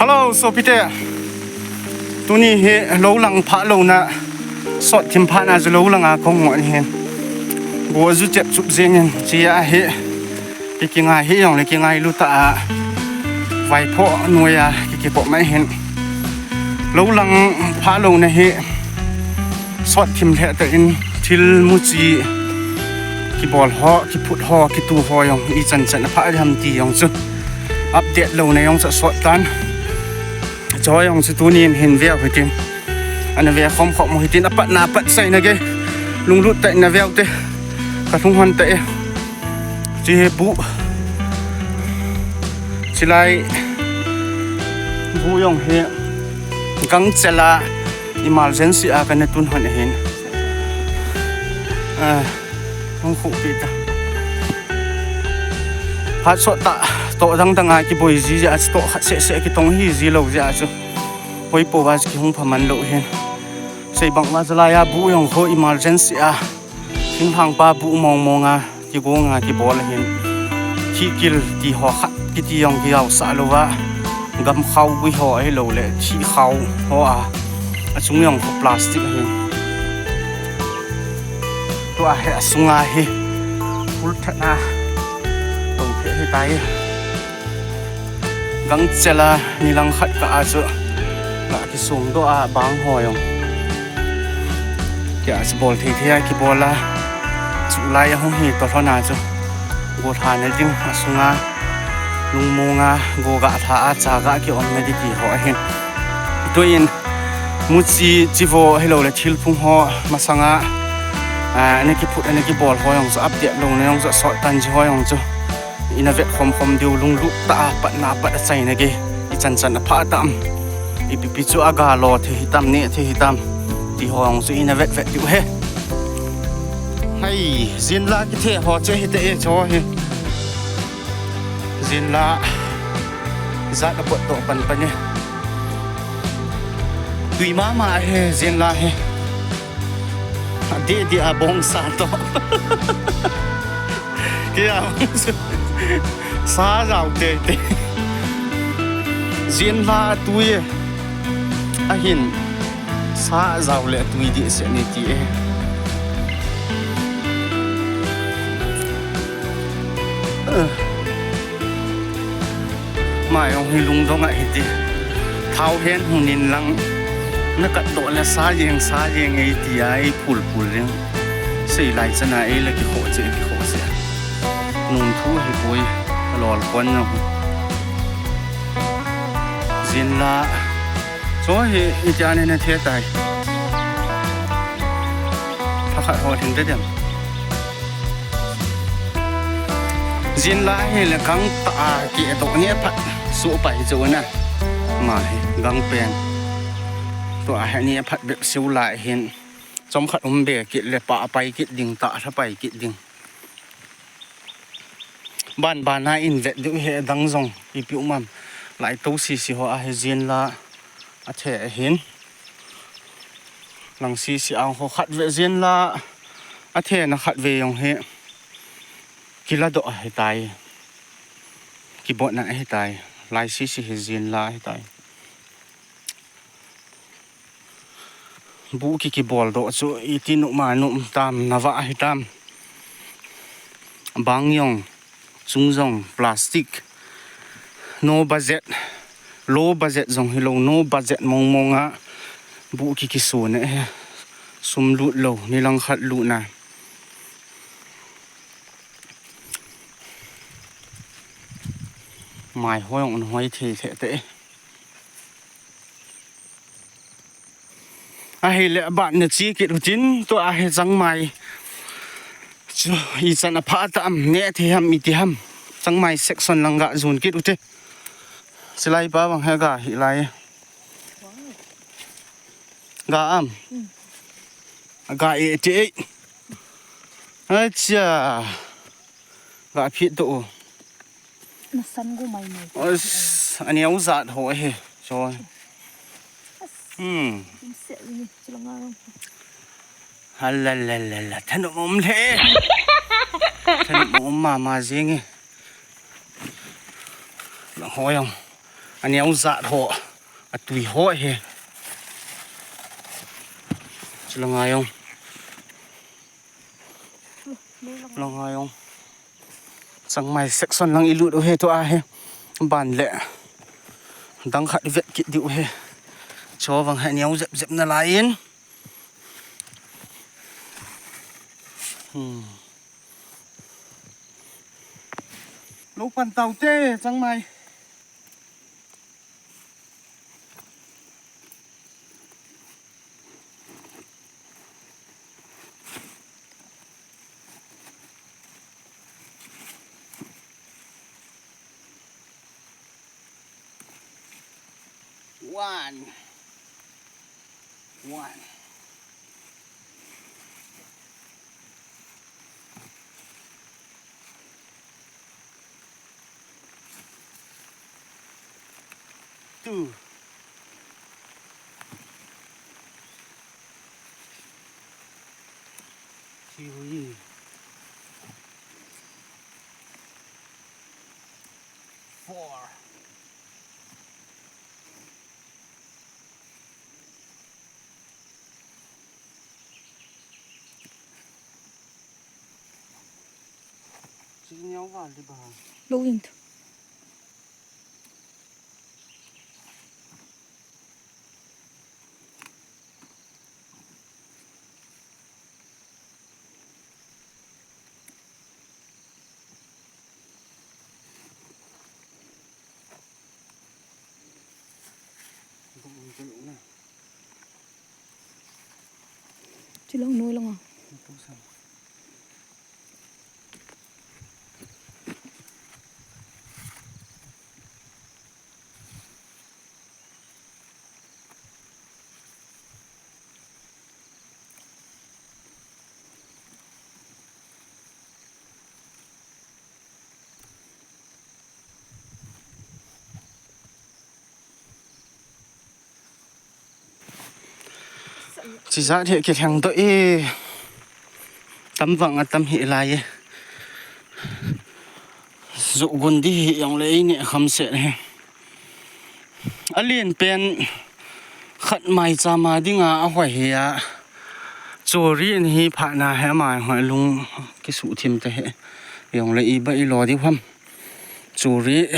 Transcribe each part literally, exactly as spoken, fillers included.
Hello, sopite. Tuni hi lou lang phah louna, sot thim phah na chu lou langa kong ngot hin. Go ju chep chup jeng in, chia hi. Ki kingai hi jong le kingai lu ta a. Vaipho noiya ki kipoh mai hin. Lou lang phah louna hi. Sot thim lheh tah in thil muchi kibol ho, kiphut ho, kitu ho jong ichan chan aphah diham ti jong chu update louna jong chu asot tan. Chu jong chu tunin hin veu hitin. Ana ve khom khom u hitin, apatna apat chaina gei. Lunglut tah in na veu te. Ka lung hon tah e. Chi hi bu. Chilai bu jong hi gangchela emergency a kana tun hon ahin. Ah, hung khu pi ta. Phat sot tah, toh dang dang a kiboi ji jeh a chu toh khat seh seh kitong hi ji lou jeh a chu. Hoi po va chu kihung pha man lou hin. Sei bang va chu lai a bu jong kho emergency a. Thinglhang pa bu mong mong a, kigong a, kibol ahin. Thihkil ti ho khat, kiti jong kijaosah lou va. Gam khao gui ho ahilou le, thih khao ho a. Achung jong kho plastic ahin. Tua hi asunga hi. Pul that na. Tong the hi tai. Gangchela ni lang khat ka a chu. Lah kisung doh a bang ho jong. Kia chu bol thei thei a kibol a. Chu lai a hung hi toh lhon a chu. Go lha na ding asunga. Lungmong a, go ga lha a, cha ga ki om na di ti ho ahin. Tuin, muchi chivo hilou le thilphung ho masanga. Ah, ana kiphut, ana kibol ho jong chu update louna jong chu asot tan chi ho jong chu. Ina vet khom khom diu lunglut tah a patna pat achaina gei. Ichan chan aphah tam. Ipi pi chu aga lo thei hitam, neh thei hitam. Ti ho jong chu ina vet vet diu he. Hai, jinla kithe ho che hite e cho hi. Jinla jat apot toh pan pan e. Tui mama he, jinla he. Adeh deh a bong sa toh. Kia sa jao tei tei. Jinla tui e. Ahin sa jao le tui deh se ni ti e. Mai ong hi lungdong a hiti. Thao hen hung in lang. Na kat doh le sa jeng, sa jeng ei ti a, ei phul phul jeng. Sei lai chan a ei la kikhoh che, kikhoh che. Nung thu hi poi, lol kon na hu. Jinla. Cho hi, i ti a ni na the tai. Tha khat ho thing te dem. Jinla hi le gang ta a ki e to ni phat su pai chu na. Ma hi gang pen. Tua hi ni phat bep siu lai hin. Chom khat um be kit le pa pai kit ding, ta lha pai kit ding. Ban ban a in vet diu he dang jong ipi um am. Lai to si si ho a hi jinla a the ahin. Lang si si ang ho khat ve jinla a the na khat ve jong hi. Kila doh ahi tai. Kibot na ahi tai. Lai si si hi jinla ahi tai. Bu ki kibol doh chu iti nu ma nu tam na va ahi tam. Bang jong, chung jong, plastic. No budget, low budget jong hi lo, no budget mong mong a bu ki kisu ne he. Sum lut lo, ni lang khat lut na. Mai hoi ong hoi thei thei te. Ahile aban na chi kit utin, tua hi changmai. Chu ichan apha ta am, ne thei ham, iti ham. Changmai section lang ga jun kit ute. Silai pa bang he ga hi lai. Ga am. Ga e ti e. Acha. Ga phit to. Na san gu mai mai. Os, ani au zat ho he. So. Hmm. Dim se ni, chulanga. Hala la la la. Thanop um le. Thanop um ma ma jing e. Lang ho jong. Aneo jat ho, atui ho hi. Chulanga jong. Langa jong. Changmai section lang ilut u hi tua hi. Ban le. Dang khat vet kit diu hi. Cho vang hi aneo jep jep nalai in. Hmm. Lo pan tau te, changmai. One. One. Two. Three. Four. Lo in. Chilong noi langa. Chijat hi kilheng doh e. Tam vang a tam hi lai e. Zuh gun di hi jong le i neh kham set hi. A lien pen khat maicham a dinga a hoi hi a. Churi in hi phat na hi ama hoi lung kisuh thim te hi. Jong le i ba i lo di ham. Churi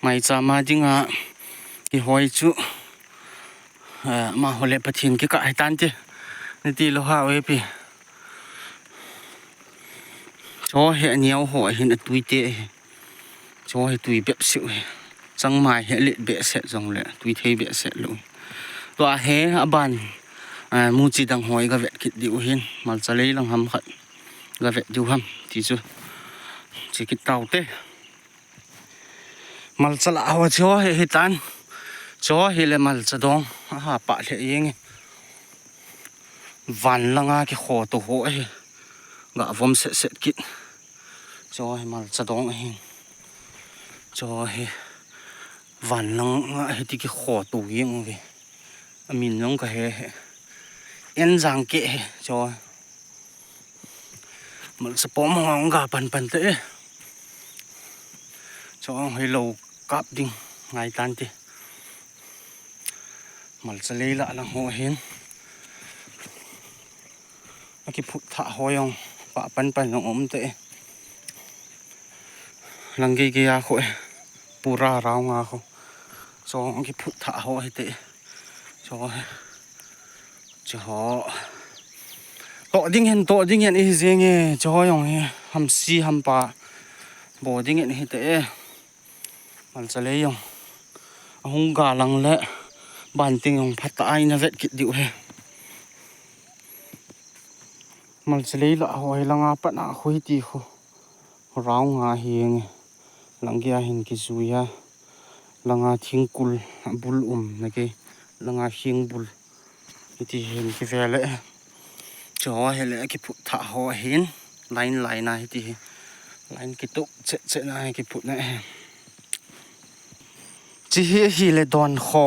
maicham a dinga kihoi chu. Eh, ama ho le Pathen kikah hi tan te. Niti lo ha we pi. Cho hi aneo ho hin atui te hi. Cho hi tui bep siu hi. Changmai hi let behseh jong le tui thei behseh lo. Tua hi aban, eh, muchi dang hoi ga vet kit diu hin. Malcha lei lang ham khat ga vet diu ham ti chu. Chi kit tau te. Malcha la ho cho hi hi tan. Cho hi le malcha dong. Aha pa le yeng. Van langa kikho to ho hi. Ga vom set set kit. Cho hi malcha dong hi. Cho hi van langa hi ti kikho to yeng ve. Amin jong ka he he. En jang ke he. Cho. Malcha pom hong ga pan pan te. Cho hoi lo kap ding ngai tan te. Malcha lei la lang ho hin. Aki phut tha ho jong pa pan pan jong um te. Lang gei gei a kho e. Pura rau nga kho. Cho aki phut tha ho hi te. Cho. Cho. To ding hen, to ding hen i jeng e. Cho jong hi. Ham si ham pa. Bo ding hen hi te. Malcha lei jong. Ahung ga lang le. Ban ting jong phat a ina vet kit diu he. Malcha lei la ho hi langa pat a khu hi ti khu. Rau nga hi nge. Lang gei a hin kizui a. Langa thingkul a bul um na ke. Langa hing bul. Hiti hin kivel e. Cho hi le kiphut tha ho hin. Line line a hiti hi. Line kituk chet chet na hi kiphut na hi. Chi hi hi le don kho.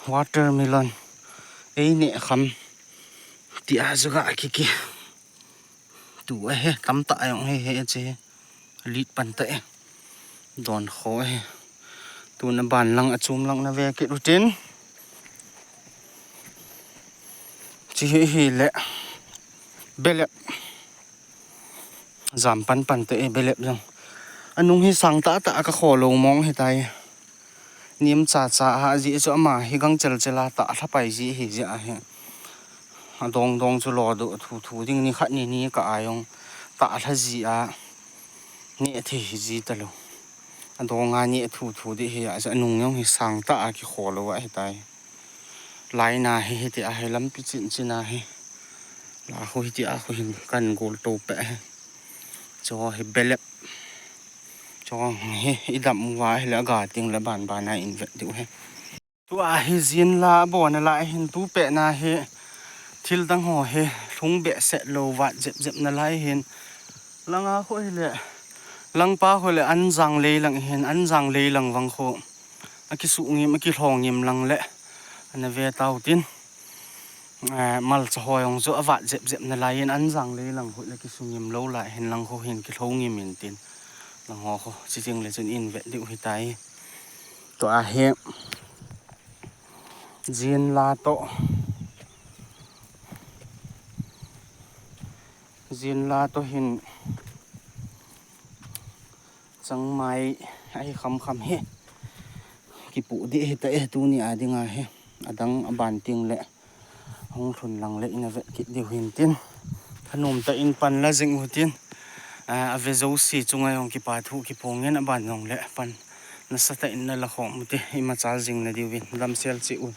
Watermelon. Ei ne kham. Ti a zuga kiki. Tu a he, tam ta a jong he, he che. Lit pan ta e. Don kho he. Tun aban lang achom lang nave kit utin. Chi hi hile belep. Jam pan pan te e belep jong. Anung hi sang tah tah a kakho lou mong hitai. Nim cha cha a ji chu ama hi gang chel chel a tah lha pai ji hi ji ahi. Adong dong chu lo do thu thu ding ni khat ni ni ka a jong tah lha ji a. Ni thi hi ji ta lo. Adong a ni thu thu di hi a, anung jong hi sang tah a kikho lou ahitai. Laina hi hiti a hi lampi chin chin a hi. La khu hiti a khu hin kan gol to pe hi. Cho hi belep. Cho hi idam uva hi le aga ting le ban ban a in vet diu hi. Tua hi jin la bon la hin tu pe na hi. Thil dang ho hi lhung be set lou vat jep jep na lai hin. Langa khu hi le. Langpa khu le an jang lei lang hin, an jang lei lang vang khu. Akisu ngim, akilhong ngim lang le. Ana ve tau tin. Eh, malcha ho jong chu avat jep jep na lai in an jang lei lang khu le kisu ngim lou lai hin lang khu hin kilhong ngim in tin. Lang ho khu, chi ting le chun in vet diu hitai. Tua hi. Jin la to. Jin la to hin. Changmai ahi kham kham hi. Kipu di hi ta e tuni a ding a hi. Adang aban ting le. Hung lhun lang le in a vet kit diu hin tin. Thanom ta in pan la jing u tin. A, a ve zo si chunga jong kipa thu kipong in aban jong le pan. Nasa ta in na la khom u ti. Ima cha jing na diu vin. Lam sel chi un.